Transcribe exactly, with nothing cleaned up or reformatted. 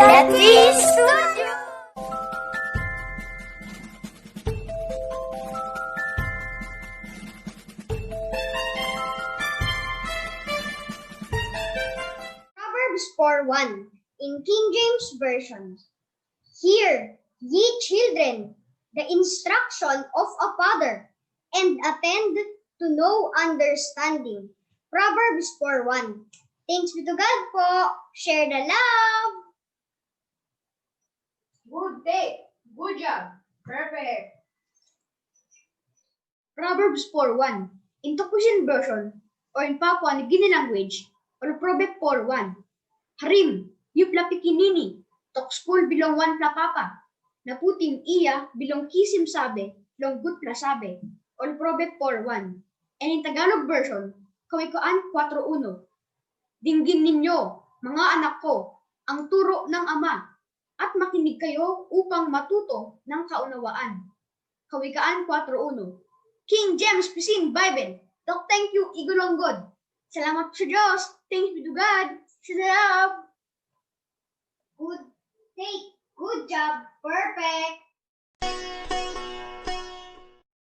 Happy Studio! Proverbs four one in King James Version. Hear, ye children, the instruction of a father, and attend to know understanding. Proverbs four one. Thanks be to God po. Share the love. Good take. Good job. Perfect. Proverbs four one. In Takusin version, or in Papua New Guinea language, ol Proverb four one. Harim, yupela pikinini, tok skul bilong wanpela papa, na putim ia bilong kisim save long gutpela save, ol Proverb four one. And in Tagalog version, Kawikahan kuatro uno. Dingin ninyo, mga anak ko, ang turo ng ama, at makinig kayo upang matuto ng kaunawaan. Kawikaan kuatro uno. King James Pisin Bible, tok thank you i go long God. Salamat sa Diyos. Thanks be to God. Sa love. Good take. Good job. Perfect.